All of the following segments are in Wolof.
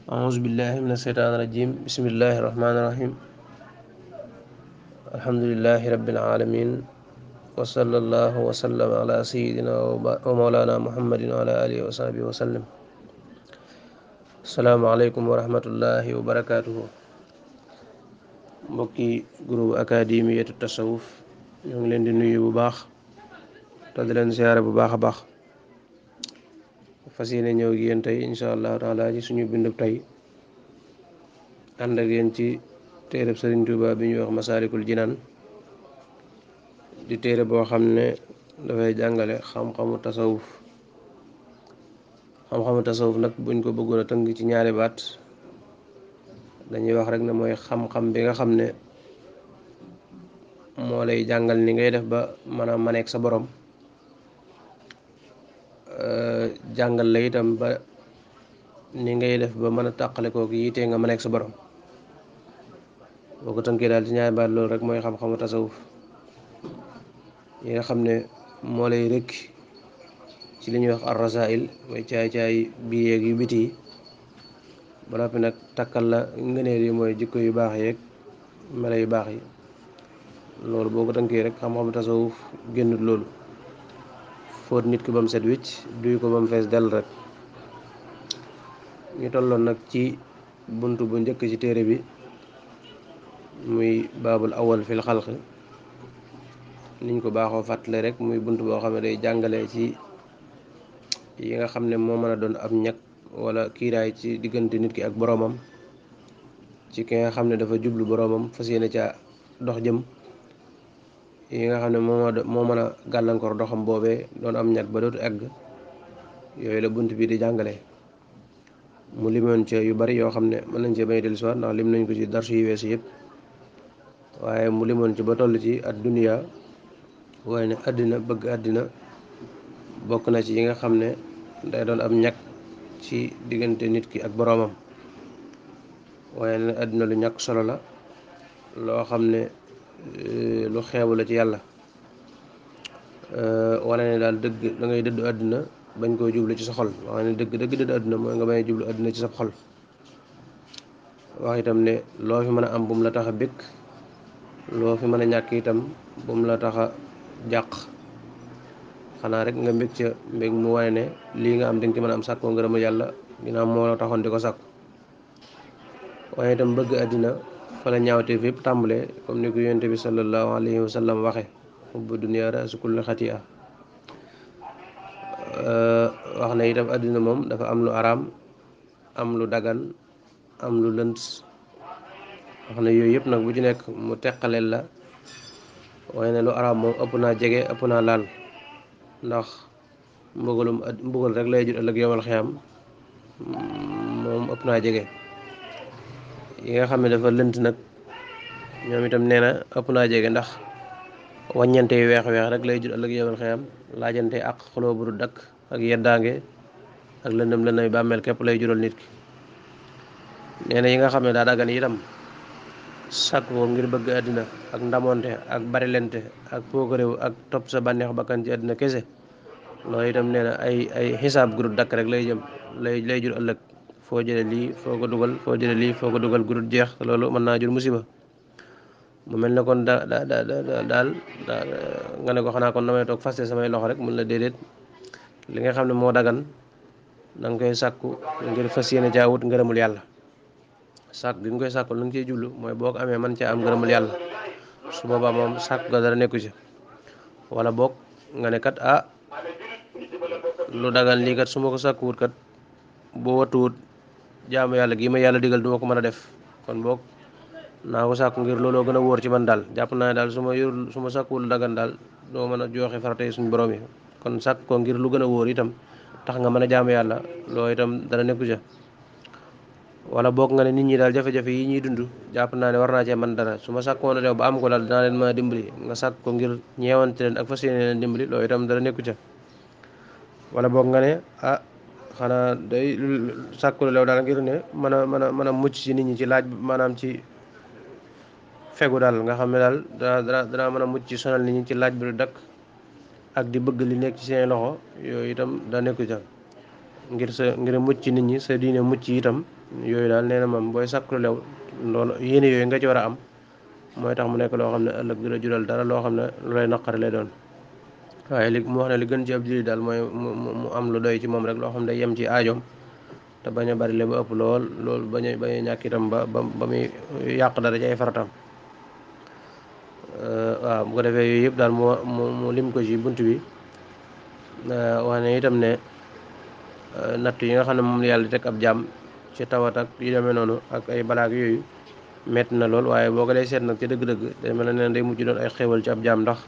أعوذ بالله من الشيطان الرجيم بسم الله الرحمن الرحيم الحمد لله رب العالمين وصلى الله وسلم على سيدنا ومولانا محمد وعلى آله وصحبه وسلم السلام عليكم ورحمة الله وبركاته mbokki groupe académiyatu tasawuf ñoo ngi leen di nuyu bu baax te di leen siyaare bu baax a baax fas yéene ñëw ak yéen tey insha allahu taala ci suñu bindub tey ànd ak yéen ci téereb Sëriñ Tuuba bi ñuy wax Masaalikul Jinaan di téere boo xam ne dafay jàngale xam-xamu tasawuf nag buñ ko bëggoon a tënk ci ñaari baat dañuy wax rek ne mooy xam-xam bi nga xam ne moo lay jàngal ni ngay def ba mën a maneek sa borom jàngal la itam ba ni ngay def ba mën a tàqale kooku yitee nga maneek sa borom boo ko tënkee daal ci ñaari baat loolu rek mooy xam-xamu tasawuf yi nga xam ne moo lay rëkk ci li ñuy wax ar-rasaa'il mooy caay-caay bii yeeg yu biti yi ba noppi nag takkal la ngëneel yi mooy jikko yu baax yeeg melo yu baax yi loolu boo ko tënkee rek xam-xamu tasawuf génnut loolu fóot nit ki ba mu set wicc duy ko ba mu fees dell rek ñu tolloon nag ci bunt bu njëkk ci téere bi muy baabul awal fil xalq niñ ko baaxoo fàttale rek muy bunt boo xam ne day jàngale ci yi nga xam ne moo mën a doon ab ñag wala kiiraay ci diggante nit ki ak boroomam ci ki nga xam ne dafa jublu boroomam fas yéene ca dox jëm yi nga xam ne moo mën a gàllankoor doxam boobee doon am ñag ba dootu egg yooyu la bunt bi di jàngale mu limoon ca yu bari yoo xam ne mën nañ cee bañ dellu si waat ndax lim nañ ko ci darsu yu weesu yëpp waaye mu limoon ci ba toll ci ad dunya waaye ne àddina bëgg àddina bokk na ci yi nga xam ne day doon am ñàkk ci diggante nit ki ak boroomam waaye ne àddina lu ñàkk solo la loo xam ne lu xeebu la ci yàlla wala ne daal dëgg da ngay dëddu àddina bañ koo jublu ci sa xol wax ne dëgg dëddu àddina mooy nga bañ a jublu àddina ci sa xol wax itam ne loo fi mën a am bu mu la tax a békk loo fi mën a ñàkk itam bu mu la tax a jàq xanaa rek nga mbég ca mbég mu wane ne lii nga am di nga ci mën a am sàkkoo ngërëmu yàlla ginnaaw moo la taxoon di ko sàkku waaye itam bëgg àddina fa la ñaawteef yëpp tàmbalee comme ni ko yonent bi sallallahu alayhi wa sallam waxe hubbu dunya ra'su kulli xati'a wax na itam àddina moom dafa am lu araam am lu dagan am lu lënt wax na yooyu yëpp nag bu ci nekk mu teqaleel la waaye ne lu araam moom ëpp naa jege ëpp naa laal ndax mbugal rek lay jur ëllëg yomal xiyam moom ëpp naa jege yi nga xam ne dafa lënt nag ñoom itam nee na ëpp naa jege ndax wàññante yu weex rek lay jur ëllëg yomal xiyam laajante ak xuloo bu du dakk ak yeddaange ak lëndëm bàmmeel képp lay jural nit ki nee na yi nga xam ne daa dagan itam sàkk ko ngir bëgg àddina ak ndamonte ak barilente ak pookaréew ak topp sa bànneex bakkan ci àddina kese loolu itam nee na ay xisaab gurut dakk rek lay jur ëllëg foo jële lii foo ko dugal foo jële lii foo ko dugal gurut jeex te loolu mën naa jur musiba mu mel ne kon daal nga ne ko xanaa kon damay toog faste samay loxo rek mun la déedéet li nga xam ne moo dagan da nga koy sàkku ngir fas yéene jaawut ngërëmul yàlla sàkk gi nga koy sàkkul lu nga ciy jublu mooy boo ko amee man caa am ngërëmul yàlla su boobaa moom sàkk ga dara nekku ci wala boog nga ne kat lu dagan lii kat su ma ko sàkkuwut kat boo wattuwut jaamu yàlla gii ma yàlla digal duma ko mën a def kon boog naa ko sàkku ngir looloo gën a wóor ci man daal jàpp naa ne daal su ma sàkkuwul dagan daal doo mën a joxe faratay suñu borom yi kon sàkk ko ngir lu gën a wóor itam tax nga mën a jaamu yàlla loolu itam dara nekku ca wala boog nga ne nit ñi daal jafe-jafe yi ñuy dund jàpp naa ne war naa cee man dara su ma sàkkoon a dew ba am ko daal dinaa leen mën a dimbali nga sàkk ko ngir ñeewante leen ak fas yéene leen dimbali loolu itam dara nekku ca wala boog nga ne xanaa day sàkku lew daal ngir ne mën a mucc ci nit ñi ci laaj maanaam ci fegu daal nga xam ne daal danaa mën a mucc ci sonal nit ñi ci laaj bi du dakk ak di bëgg li nekk ci seen loxo yooyu itam da nekku ca ngir mucc nit ñi sa diine mucc itam yooyu daal nee na moom booy sàkku lew loolu yéene yooyu nga ci war a am mooy tax mu nekk loo xam ne ëllëg du la jural dara loo xam ne lu lay naqari lay doon. waaye li mu wax ne li gën ci ab jullit daal mooy mu am lu doy ci moom rek loo xam ne day yem ci aajoom te bañ a bari le ba ëpp loolu bañ a ñàkk itam ba muy yàq dara ci ay faratam. waaw bu ko defee yooyu yëpp daal mu lim ko ci bunt bi wax ne itam ne natt yi nga xam ne moom la yàlla teg ab jaam ci tawat ak yu demee noonu ak ay balaak yooyu metti na lool waaye boo ko dee seet nag ci dëgg-dëgg day mel ne day mujj doon ay xéewal ci ab jaam ndax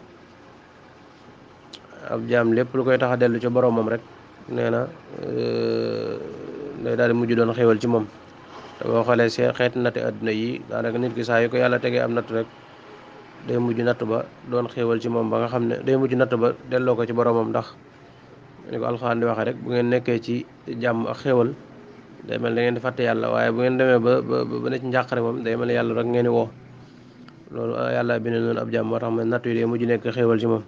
ab jaam lépp lu koy tax a dellu ci boroomam rek nee na day daal di mujj doon xéewal ci moom te boo xoolee see xeeti natti àdduna yi daanaka nit ki saa yu ko yàlla tegee am natt rek day mujj natt ba doon xéewal ci moom ba nga xam ne day mujj natt ba delloo ko ci boroomam ndax ni ko alxuraan di waxee rek bu ngeen nekkee ci jàmm ak xéewal day mel da ngeen di fàtte yàlla waaye bu ngeen demee ba ne ci njàqare moom day mel yàlla rek ngeen di woo loolu yàlla bi ne noonu ab jàmm moo tax ma natt yi day mujj nekk xéewal ci moom.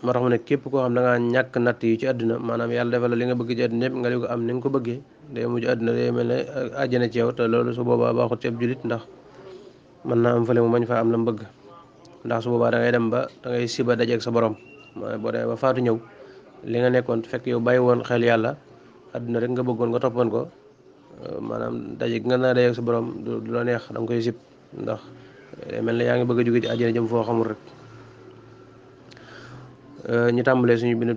moo tax mu ne képp koo xam da ngaa ñàkk natt yi ci àdduna maanaam yàlla defal la li nga bëgg ci àdduna yëpp nga di ko am ni nga ko bëggee day mujj àdduna day mel ne àjjana ci yow te loolu su boobaa baaxut ci ab julit ndax mën naa am fële mu bañ faa am la mu bëgg ndax su boobaa da ngay dem ba da ngay siba dajeeg sa borom boo demee ba faatu ñëw li nga nekkoon fekk yow bàyyi woon xel yàlla àdduna rek nga bëggoon nga toppoon ko maanaam daje gi nga naa dajeeg sa borom du la neex da nga koy sib ndax mel ne yaa ngi bëgg a jóge ci àjjana jëm foo xamul rek. ñu tàmbalee suñu bindu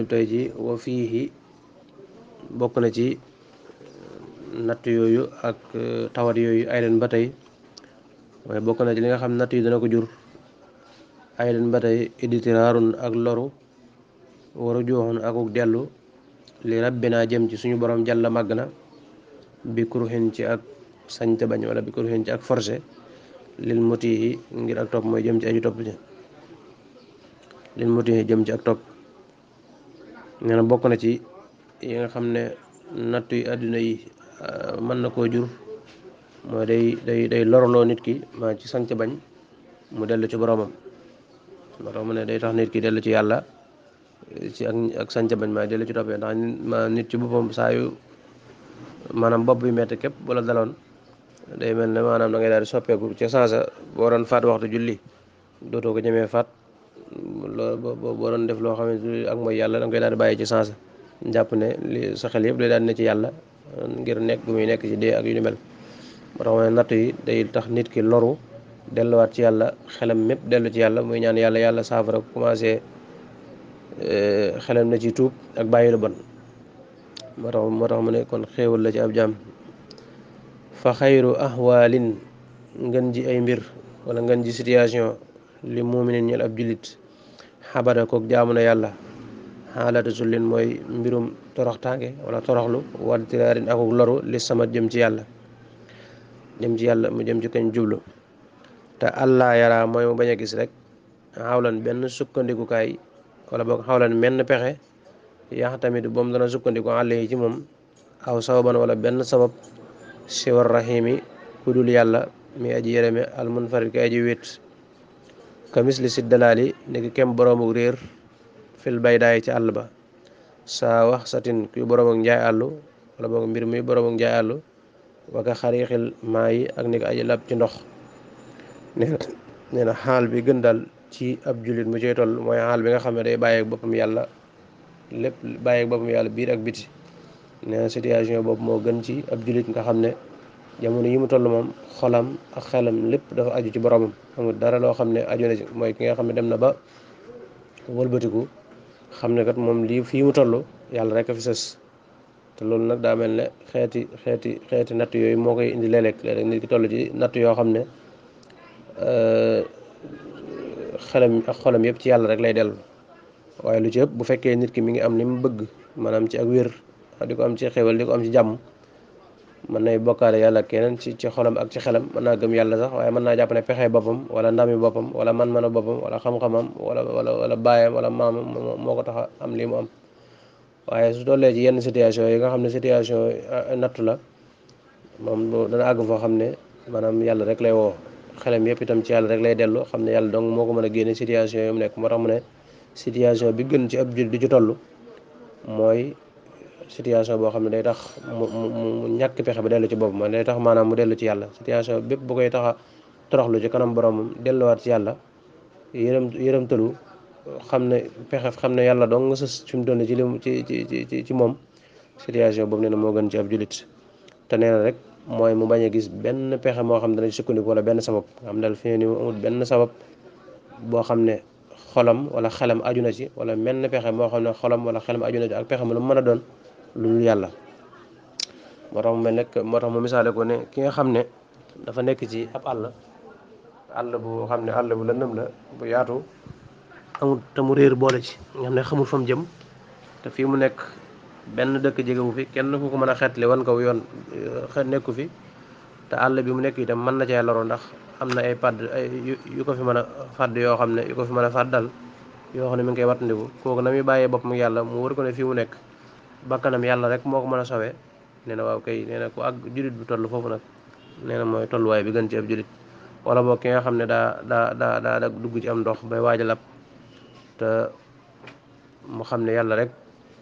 tey ci wa fiihi bokk na ci natt yooyu ak tawat yooyu ay leen ba tey waaye bokk na ci li nga xam natt yi dana ko jur ay leen ba tey iditiraarun ak loru waru jooxun akuk dellu li rabbinaa jëm ci suñu borom jàlla màgg na bi kuruxin ci ak sañte bañ wala bi kuruxin ci ak forcé lil mutihi ngir ak topp mooy jëm ci aju topp ci lil mutihi jëm ci ak topp nee na bokk na ci yi nga xam ne nattu yi àdduna yi mën na koo jur mooy day lorloo nit ki maa ci sañte bañ mu dellu ci boroomam moo tax mu ne day tax nit ki dellu ci yàlla ci ak sañte bañ maa dellu ci toppee ndax nit ci boppam saa yu maanaam bopp bi metti képp wala daloon day mel ne maanaam da ngay daal di soppeeku ca sansa boo doon faat waxtu julli dootoo ko ñemee faat loolu boo doon def loo xam ne ak mooy yàlla da nga koy daal di bàyyi ci sansa jàpp ne li sa xel yëpp day daal di ne ci yàlla ngir nekk gu muy nekk ci dee ak yu ni mel moo tax ma ne natt yi day tax nit ki loru delluwaat ci yàlla xelam mépp dellu ci yàlla muy ñaan yàlla saafara commencé xelam na ci tuub ak bàyyi lu bon moo tax mu ne kon xéewal la ci ab jaam fa xayru ahwaalin ngën ji ay mbir wala ngën ji situation li muuminin ñel ab jullit xabada kook jaamu na yàlla xaalata sullin mooy mbirum toroxtaange wala toroxlu wadtiraarin akuk loru li sama jëm ci yàlla mu jëm ci kañ jublu te allah yara mooy mu bañ a gis rek xawlan benn sukkandikukaay wala boog xawlan menn pexe yax tamit boom dana sukkandiku àll yi ci moom aw sababan wala benn sabab siwar rahimi ku dul yàlla mi aji yërëme almunfarid ka aji wét ka misli si dalaali niki kem boroomu réer fil baydaay ci àll ba saa wax satin kuy boroomuk njaay àllu wala boog mbir muy boroomuk njaay àllu waka xariixil maa yi ak ni ko aji lab ci ndox nee na xaal bi gën daal ci ab jullit mu cey toll mooy xaal bi nga xam ne day bàyyeek boppam yàlla lépp bàyyeek boppam yàlla biir ak biti nee na situation boobu moo gën ci ab jullit nga xam ne jamono yi mu toll moom xolam ak xelam lépp dafa aju ci boromam amul dara loo xam ne aju na ci mooy ki nga xam ne dem na ba wëlbatiku xam ne kat moom lii fii mu toll yàlla rek a fi sës te loolu nag daa mel ne xeeti natt yooyu moo koy indi léeg-léeg nit ki toll ci natt yoo xam ne xelam ak xolam yëpp ci yàlla rek lay dellu waaye lu ci ëpp bu fekkee nit ki mi ngi am li mu bëgg maanaam ci ak wér di ko am ci xéwal di ko am ci jàmm mën nay bokkaale yàlla keneen ci xolam ak ci xelam mën naa gëm yàlla sax waaye mën naa jàpp ne pexe boppam wala ndami boppam wala man-manu boppam wala xam-xamam wala baayam wala maamam moo ko tax a am lii mu am waaye su tollee ci yenn situation yi nga xam ne situation nattu la moom dana àgg foo xam ne maanaam yàlla rek lay woo xelam yëpp itam ci yàlla rek lay dellu xam ne yàlla donc moo ko mën a génne situation yi mu nekk moo tax mu ne situation bi gën ci ab jullit di ci toll mooy situation boo xam ne day tax mu ñàkk pexe ba dellu ci boppam mooy day tax maanaam mu dellu ci yàlla situation bépp bu koy tax a toroxlu ci kanam boromam delluwaat ci yàlla yërëmtalu xam ne pexe xam ne yàlla dong nga sës fi mu toll ci lim ci moom situation boobu nee na moo gën ci ab jullit te nee na rek mooy mu bañ a gis benn pexe moo xam ne dana sukkandiku wala benn sabab nga xam daal fi ne ni mu amul benn sabab boo xam ne xolam wala xelam aju na ci wala menn pexe moo xam ne xolam wala xelam aju na ci ak pexe mu lu mën a doon lu dul yàlla moo tax mu mel nekk moo tax mu misaale ko ne ki nga xam ne dafa nekk ci ab àll bu xam ne àll bu lëndëm la bu yaatu amul te mu réer boole ci nga xam ne xamul fa mu jëm te fii mu nekk benn dëkk jegewu fi kenn ku ko mën a xeetli wan kaw yoon nekku fi te àll bi mu nekk itam mën na cee loro ndax am na ay padd yu ko fi mën a fàdd yoo xam ne yu ko fi mën a fàddal yoo xam ne mi ngi koy wattandiku kooku na muy bàyyee boppam yàlla mu wër ko ne fii mu nekk bakkanam yàlla rek moo ko mën a sowee nee na waaw kay nee na ku ak jullit bu toll foofu nag nee na mooy tolluwaay bi gën ci ab jullit wala boog ki nga xam ne daa dugg ci am ndox bay waaj a lab te mu xam ne yàlla rek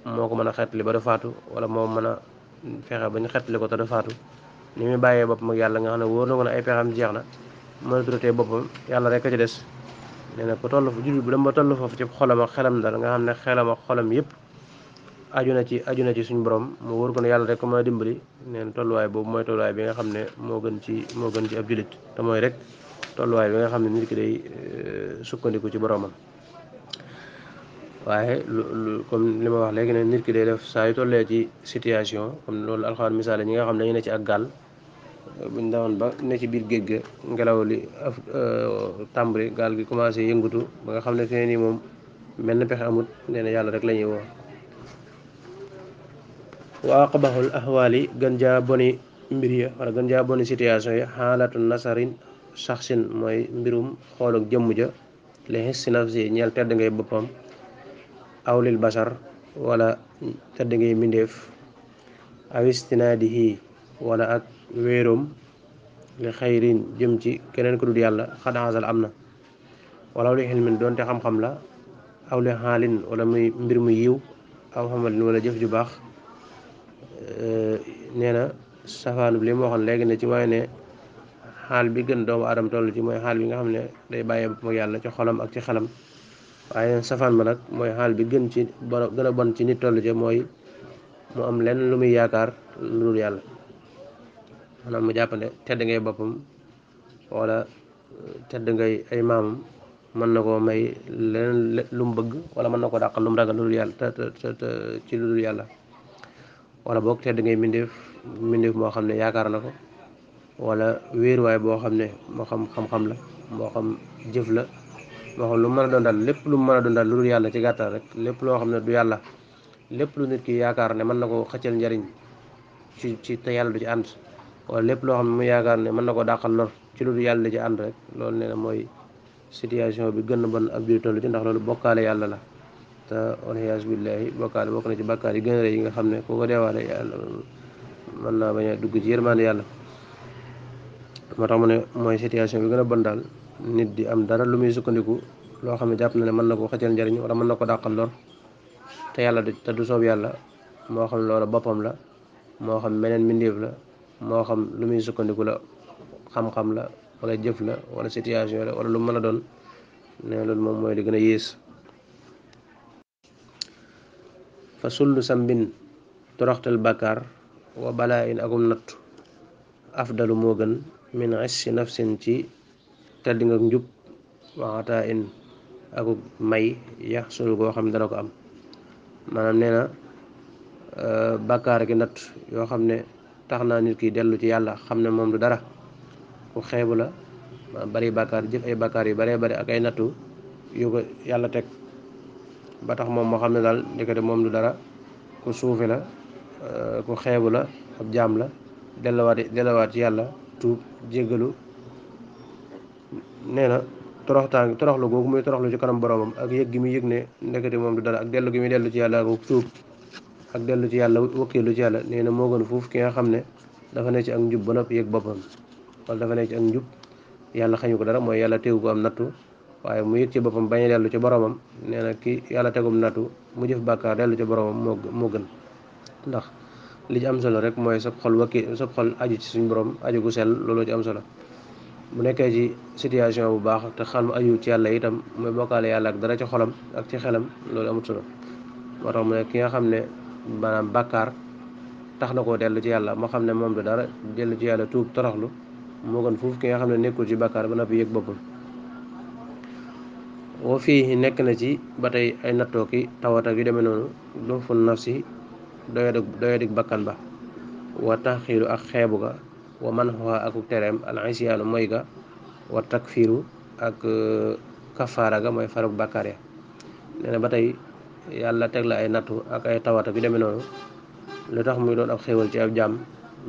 moo ko mën a xeetli ba du faatu wala moo mën a fexe ba ñu xeetli ko te du faatu ni muy bàyyee boppam ak yàlla nga xam ne wóor na ko ne ay pexam jeex na mën a turatee boppam yàlla rek a ci des nee na ko toll fu jullit bu dem ba toll foofu ci xolam ak xelam dal nga xam ne xelam ak xolam yëpp aju na ci suñu borom mu wóor ko ne yàlla rek ko mën a dimbali nee na tolluwaay boobu mooy tolluwaay bi nga xam ne moo gën ci ab jullit te mooy rek tolluwaay bi nga xam ne nit ki day sukkandiku ci boromam waaye lu comme li ma wax léegi ne nit ki day def saa yu tollee ci situation comme loolu alxuraan misaale ñi nga xam ne dañu ne ci ak gaal buñ dawoon ba ne ci biir géej ga ngelaw li tàmbali gaal gi commencé yëngatu ba nga xam ne fi ne nii moom mel na pexe amut nee na yàlla rek la ñuy woo wa aqbahul ahwaali gën jaa boni mbir ya wala gën jaa boni situation yi xaalatu nasarin saxsin mooy mbirum xool ak jëmm ja li xis si nafsi ñeel tedd ngay boppam awlil basar wala tedd ngay mbindeef awistinaadihi wala ak wéeroom li xayrin jëm ci keneen ku dul yàlla xadaasal am na wala li xilmin doonte xam-xam la aw li xaalin wala muy mbir mu yiw aw xamalin wala jëf ju baax nee na safaanu bi li mu waxoon léegi ne ci mooy ne xaal bi gën doomu aadama toll ci mooy xaal bi nga xam ne day bàyyee boppam ak yàlla ci xolam ak ci xelam waaye safaan ba nag mooy xaal bi gën a bon ci nit toll ci mooy mu am lenn lu muy yaakaar lu dul yàlla maanaam mu jàppande tedd ngay boppam wala tedd ngay ay maamam mën na koo may leneen lu mu bëgg wala mën na ko dàqal lu mu ragal lu dul yàlla te ci lu dul yàlla wala boog tedd ngay mbindeef moo xam ne yaakaar na ko wala wéeruwaay boo xam ne moo xam xam-xam la moo xam jëf la moo xam lu mu mën a doon daal lépp lu mu mën a doon daal lu dul yàlla ci gàttal rek lépp loo xam ne du yàlla lépp lu nit ki yaakaar ne mën na ko xëccal njariñ ci te yàlla du ci ànd wala lépp loo xam ne mu yaakaar ne mën na ko dàqal lor ci lu dul yàlla ci ànd rek loolu nee na mooy situation bi gën a bon ab jullit tollu ci ndax loolu bokkaale yàlla la te waliyaasu billaahi bokkaale bokk na ci bàkkaar yi gën a rëy yi nga xam ne ku ko deewaale yàlla mën naa bañ a dugg ci yërmande yàlla moo tax mu ne mooy situation bi gën a bon daal nit di am dara lu muy sukkandiku loo xam ne jàpp na ne mën na ko xëccal njariñ wala mën na ko dàqal lor te yàlla te du soob yàlla moo xam loola boppam la moo xam meneen mbindeef la moo xam lu muy sukkandiku la xam-xam la wala jëf la wala situation la wala lu mën a doon ne loolu moom mooy li gën a yées fa sullu sambin toroxtal bàkkaar wa balaa in akum nattu afdalu moo gën min issi nafsin ci tedd nga njub waxataa in akuk may yax sul goo xam ne dana ko am maanaam nee na bàkkaar ki natt yoo xam ne tax naa nit ki dellu ci yàlla xam ne moom du dara ku xeebu la bari bàkkaar jëf ay bàkkaar yu baree bari ak ay nattu yu ko yàlla teg ba tax moom moo xam ne daal ndekete moom du dara ku suufe la ku xeebu la ab jaam la delluwaat ci yàlla tuub jéggalu nee na toroxlu googu muy toroxlu ci kanam boromam ak yëg gi muy yëg ne ndekete moom du dara ak dellu gi muy dellu ci yàlla ak tuub ak dellu ci yàlla wakkilu ci yàlla nee na moo gën fuuf ki nga xam ne dafa nekk ci ak njub ba noppi yëg boppam wala dafa nekk ci ak njub yàlla xañu ko dara mooy yàlla teewu ko am nattu waaye mu yëg ci boppam bañ a dellu ci boromam nee na ki yàlla tegum nattu mu jëf bàkkaar dellu ci boromam moo gën. ndax li ci am solo rek mooy sab xol aju ci suñu borom aju gu sell looloo ci am solo. bu nekkee ci situation bu baax te xam aju ci yàlla itam mooy bokkaale yàlla ak dara ci xolam ak ci xelam loolu amut solo. moo tax mu ne ki nga xam ne maanaam bàkkaar tax na koo dellu ci yàlla moo xam ne moom du dara dellu ci yàlla tuub toroxlu moo gën fuuf ki nga xam ne nekkul ci bàkkaar ba noppi yëg boppam. woo fii nekk na ci ba tey ay nattoo ki tawat ak yu demee noonu du fu nafsi doyadig bakkan ba wa taxiiru ak xeebu ga wa man xoxa akuk tereem al isyaanu mooy ga wa takfiru ak kafaara ga mooy faruk bàkkaar ya nee na ba tey yàlla teg la ay nattu ak ay tawat ak yu demee noonu lu tax muy doon ab xéewal ci ab jàmm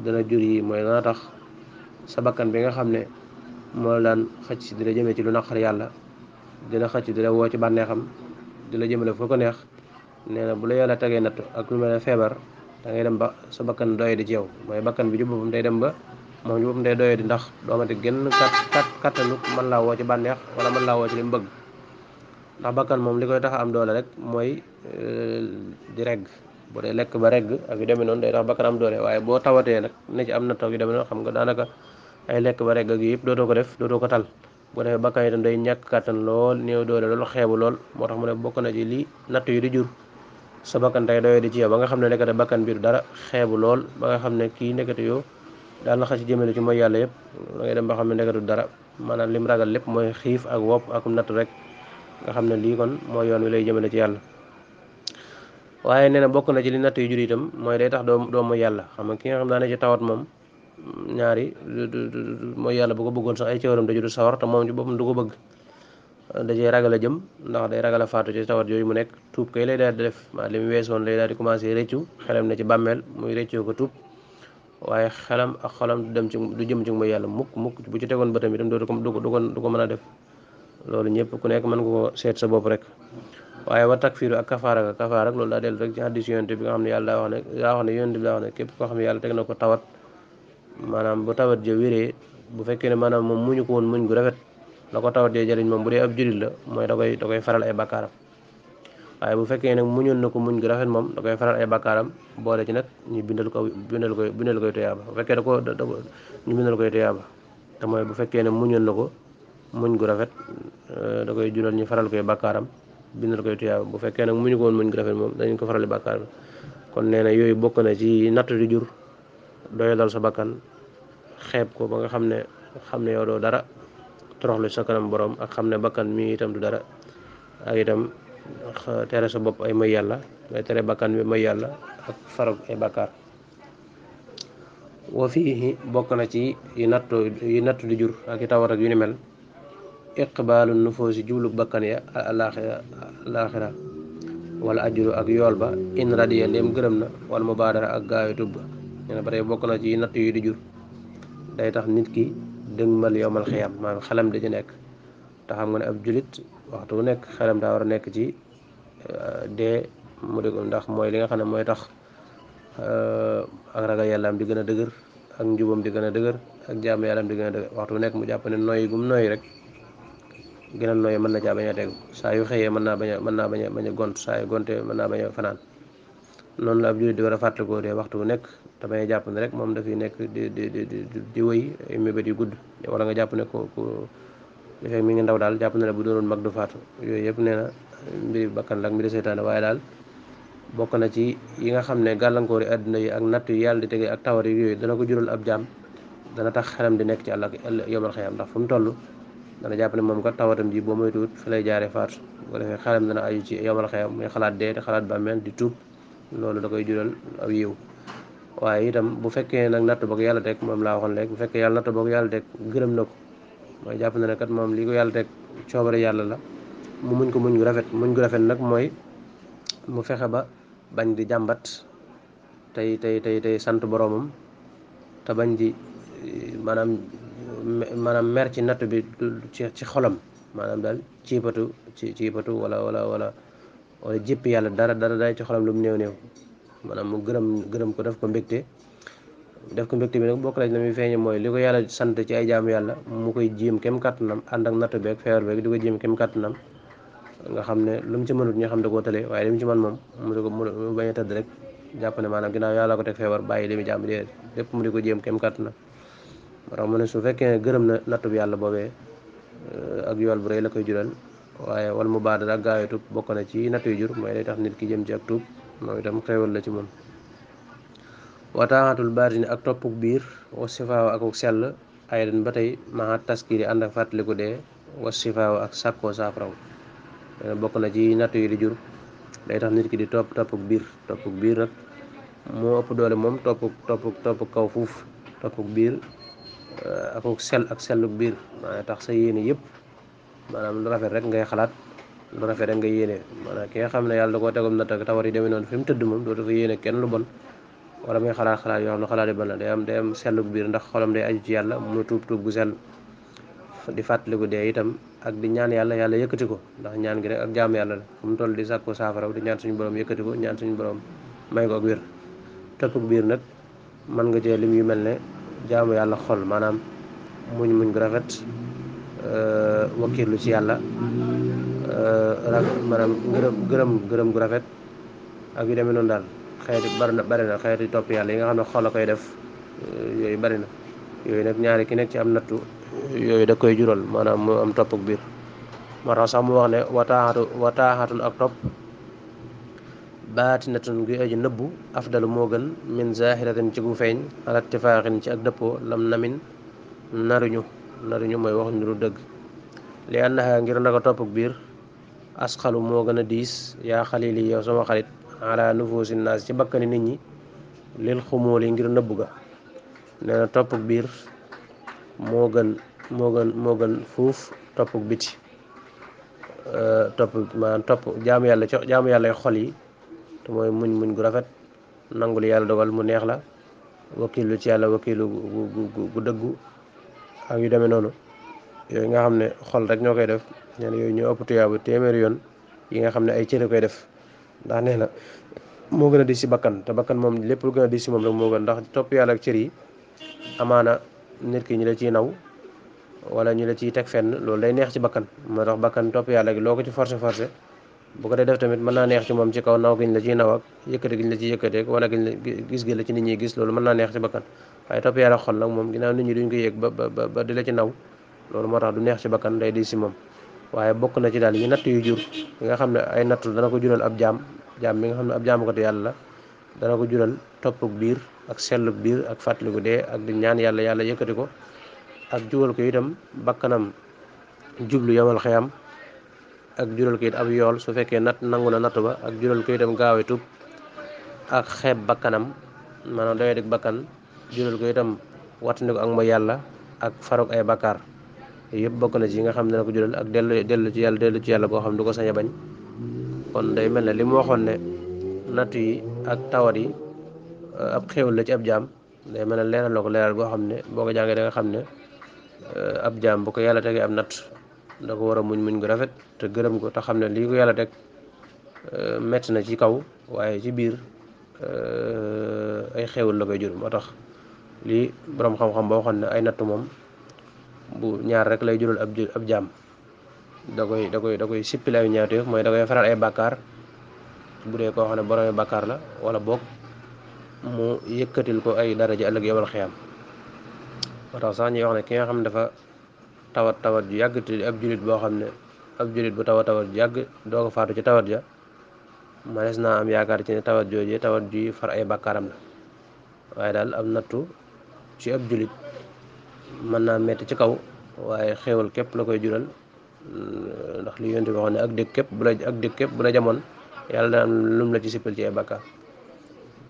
dana jur yi mooy dana tax sa bakkan bi nga xam ne moo daan xëcc di la jëmee ci lu naqar yàlla dina xëcc di la woo ci bànneexam di la jëmale foo ko neex nee na bu la yàlla tegee nattu ak lu mel ne feebar da ngay dem ba sa bakkan doye di ci yow mooy bakkan bi ci boppam day dem ba moom ci boppam day doye di ndax doomati génn kattanu mën laa woo ci bànneex wala mën laa woo ci li mu bëgg ndax bakkan moom li koy tax am doole rek mooy di regg bu dee lekk ba regg ak yu demee noonu day tax bakkan am doole waaye boo tawatee nag ne ci am natt ak yu demee noonu xam nga daanaka ay lekk ba regg ak yëpp dootoo ko def dootoo ko tal bu defee bakkan itam day ñàkk kàttan lool néew doole loolu xeebu lool moo tax mu ne bokk na ci lii natt yu di jur sa bakkan tey doyee di ci yow ba nga xam ne nekkate bakkan bi du dara xeebu lool ba nga xam ne kii nekkate yow daal na xa ci jëmale ci mooy yàlla yëpp da ngay dem ba xam ne nekkatu dara maanaam lim ragal lépp mooy xiif ak wopp ak natt rek nga xam ne lii kon mooy yoon wi lay jëmale ci yàlla. waaye nee na bokk na ci li natt yu jur itam mooy day tax doo mooy yàlla xam nga ki nga xam daa ne ci tawat moom ñaari mooy yàlla bu ko bëggoon sax ay cëwaram daju du sawar te moom ci boppam du ko bëgg dajee ragal a jëm ndax day ragal a faatu ci tawat yooyu mu nekk tuub kay lay daal di def maa li mu weesoon lay daal di commencé réccu xelam ne ci bàmmeel muy réccoo ko tuub waaye xelam ak xolam du jëm ci mooy yàlla mukk bu ci tegoon bëtam itam du ko mën a def loolu ñëpp ku nekk mën nga ko seet sa bopp rek. waaye wa takfiru ak kafaara ak loolu daa dellu rek ci hadiis yonent bi nga xam ne yàlla daa wax ne yonent bi daa wax ne képp koo xam ne yàlla teg na ko tawat maanaam bu tawat ja wéree bu fekkee ne maanaam moom muñu ko woon muñ gu rafet la ko tawat jee jëriñ moom bu dee ab julit la mooy da koy faral ay bakkaaram waaye bu fekkee nag muñoon na ko muñ gu rafet moom da koy faral ay bakkaaram boole ci nag ñu bindal koy tuyaaba bu fekkee ñu bindal koy tuyaaba te mooy bu fekkee ne muñoon na ko muñ gu rafet da koy jural ñu faral koy bakkaaram bindal koy tuyaaba bu fekkee nag muñu ko woon muñ gu rafet moom dañu ko farali bakkaaram kon nee na yooyu bokk na ci natt di jur doyalal sa bakkan xeeb ko ba nga xam ne yow doo dara toroxlu sa kanam borom ak xam ne bakkan mi itam du dara ak itam tere sa bopp ay may yàlla ngay tere bakkan bi may yàlla ak farag ay bakkaar. wa fii bokk na ci yi nattu di jur ak i tawat ak yu ni mel iqbaalu nufoosi jublu bakkan ya alaaxira wala ajuru ak yool ba in radiya ndéem gërëm na wala mubaadara ak gaayu tubba nee na ba tey bokk na ci natt yu di jur day tax nit ki dëgmal yowmal xiyam maanaam xelam da ci nekk te xam nga ne ab julit waxtu bu nekk xelam daa war a nekk ci dee mu dëgg ndax mooy li nga xam ne mooy tax ak ragal yàllaam di gën a dëgër ak njubam di gën a dëgër ak jaamu yàllaam di gën a dëgër waxtu bu nekk mu jàpp ne noyyi gum noyyi rek gën a noyyi mën na caa bañ a tegu saa yu xëyee mën naa bañ a gont saa yu gontee mën naa bañ a fanaan noonu la ab jullit di war a fàttalikoo dee waxtu bu nekk te bañ a jàpp ne rek moom dafay nekk di wëy ay mébét yu gudd wala nga jàpp ne ko defee mi ngi ndaw daal jàpp ne bu doonoon mag du faatu yooyu yëpp nee na mbiri bakkan la ak mbiri seytaane waaye daal bokk na ci yi nga xam ne gàllankoor yi àdduna yi ak natt yi yàlla di tege ak tawar yi yooyu dana ko jural ab jaam dana tax xelam di nekk ci àll yomal xeyam ndax fu mu toll dana jàpp ne moom kat tawatam ji boo moytuwut fi lay jaaree faatu bu ko defee xelam dana aju ci yomal xeyam muy xalaat dee te xalaat bàmmeel di tuub loolu da koy jural aw yiw waaye itam bu fekkee nag natt boog yàlla teg moom laa waxoon léegi bu fekkee yàlla natt boog yàlla teg gërëm na ko mooy jàpp na ne kat moom lii ko yàlla teg coobare yàlla la mu muñ ko muñ gu rafet nag mooy mu fexe ba bañ di jàmbat tey sant boroomam te bañ di maanaam mer ci natt bi ci xolam maanaam daal ciipatu wala jéppi yàlla dara day ci xolam lu mu néew maanaam mu gërëm ko def ko mbégte def ko mbégte bi nag bokk na ci la muy feeñe mooy li ko yàlla sant ci ay jaamu yàlla mu koy jéem kem kàttanam ànd ak natt beeg feebar beeg di ko jéem kem kàttanam nga xam ne lu mu ci mënut ñu xam da koo tële waaye li mu ci man moom mu di ko mu bañ a tëdd rek jàpp ne maanaam ginnaaw yàlla ko teg feebar bàyyi li mu jàmm dee lépp mu di ko jéem kem kàttanam moo tax mu ne su fekkee ne gërëm na nattu bi yàlla boobee ak yool bu rëy la koy jural waaye wal mu baadal ak gaawe tuub bokk na ci nattu yu jur mooy day tax nit ki jëm ci ak tuub moom itam xéewal la ci moom wataaxatul baatini ak toppuk biir wa sifaaw ak sell ay den ba tey maxa taskiri ànd ak fàttaliku dee wa sifaaw ak sàkkoo saafaraw bokk na ci nattu yi di jur day tax nit ki di toppuk biir nag moo ëpp doole moom toppuk kaw fuuf toppuk biir ak selluk biir maanaam tax sa yéene yëpp maanaam lu rafet rek ngay xalaat lu rafet rek ngay yéene maanaam ki nga xam ne yàlla da koo tegum natt ak tawar yi demee noonu fi mu tëdd moom dootu fa yéene kenn lu bon wala muy xalaat yoo xam ne xalaat yi ban la day am selluk biir ndax xolam day aju ci yàlla mu tuub gu sell di fàttaliku dee itam ak di ñaan yàlla yëkkati ko ndax ñaan gi rek ak jaamu yàlla la fu mu toll di sàkku saafaraw di ñaan suñu borom yëkkati ko ñaan suñu borom may ko ak wér toppuk biir nag mën nga cee lim yu mel ne jaamu yàlla xol maanaam muñ gu rafet wakiirlu ci yàlla maanaam gërëm gu rafet ak yu demee noonu daal xeeti bari na xeeti topp yàlla yi nga xam ne xol a koy def yooyu bari na yooyu nag ñaari ki nekk ci am nattu yooyu da koy jural maanaam mu am toppuk biir moo tax sax mu wax ne wataaxatun ak topp baatinatun guy aji nëbbu afdalu moo gën min zahiratin ci gu feeñ ala ittifaaxin ci ak dëppoo lam namin naruñu mooy wax ñu lu dëgg li annaha ngir naka toppuk biir asxalu moo gën a diis yaa xalili yow sama xarit ala nufuusi naas ci bakkani nit ñi lil xumóol yi ngir nëbbu ga nee na toppuk biir moo gën fuuf toppuk biti topp jaamu yàlla xol yi te mooy muñ gu rafet nangu li yàlla dogal mu neex la wakiilu ci yàlla wakiilu gu dëggu ak yu demee noonu yooyu nga xam ne xol rek ñoo koy def nee na yooyu ñoo ëpp tuyaabu téeméeri yoon yi nga xam ne ay cëre koy def ndax nee na moo gën a di si bakkan te bakkan moom lépp lu gën a di si moom rek moo gën ndax topp yàlla ak cër yi amaana nit ki ñu la ciy naw wala ñu la ciy teg fenn loolu day neex ci bakkan moo tax bakkan topp yàlla gi loo ko ci forcé bu ko dee def tamit mën naa neex ci moom ci kaw naw giñ la ciy naw ak yëkkate giñ la ciy yëkkateek wala giñ la gis gi la ci nit ñi gis loolu mën naa neex ci bakkan waaye topp yàlla xol nag moom ginnaaw nit ñi duñ ko yëg ba di la ci naw loolu moo tax du neex ci bakkan day di si moom waaye bokk na ci daal yi natt yu jur yi nga xam ne ay nattu dana ko jural ab jaam bi nga xam ne ab jaamukatu yàlla la dana ko jural toppuk biir ak selluk biir ak fàttaliku dee ak di ñaan yàlla yëkkati ko ak jugal ko itam bakkanam jublu yamal xiyam ak jural ko it ab yool su fekkee nangu na natt ba ak jural ko itam gaawe tub ak xeeb bakkanam maanaam doy dik bakkan jural ko itam wattandiku ak mooy yàlla ak farok ay bakkaar yëpp bokk na ci yi nga xam ne dana ko jural ak dellu ci yàlla koo xam du ko sañ a bañ kon day mel ne li mu waxoon ne nattu yi ak tawat yi ab xéewal la ci ab jaam day mel ne leeral la ko leeral goo xam ne boo ko jàngee da nga xam ne ab jaam bu ko yàlla tegee ab natt da ko war a muñ gu rafet te gërëm ko te xam ne lii ko yàlla teg metti na ci kaw waaye ci biir ay xéewal la koy jur moo tax lii boroom xam-xam boo waxoon ne ay natt moom bu ñaar rek lay jural ab jaam da koy sippil ay ñaawteef mooy da koy faral ay bàkkaar bu dee koo xam ne boroomi bàkkaar la wala boog mu yëkkatil ko ay daraja ëllëg yowal xiyaam moo tax sax ñuy wax ne ki nga xam ne dafa tawat ju yàgg te ab julit boo xam ne ab julit bu tawat ju yàgg doo ko faatu ci tawat ja manees naa am yaakaar ci ne tawat jooje tawat juy far ay bàkkaaram la waaye daal am nattu ci ab julit mën naa metti ci kaw waaye xéewal képp la koy jural ndax li yonent bi waxoon ne ak dëkk képp bu la jamoon yàlla dana am lum la ci sippal ci ay bàkkaar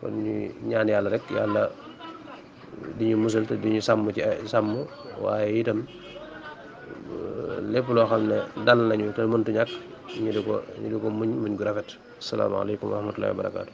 kon ñuy ñaan yàlla rek yàlla di ñu musal te di ñu sàmm ci ay sàmm waaye itam lépp loo xam ne dal nañu te mëntu ñàkk ñu di ko muñ gu rafet asalaamaaleykum wa rahmatullahi wa barakaatu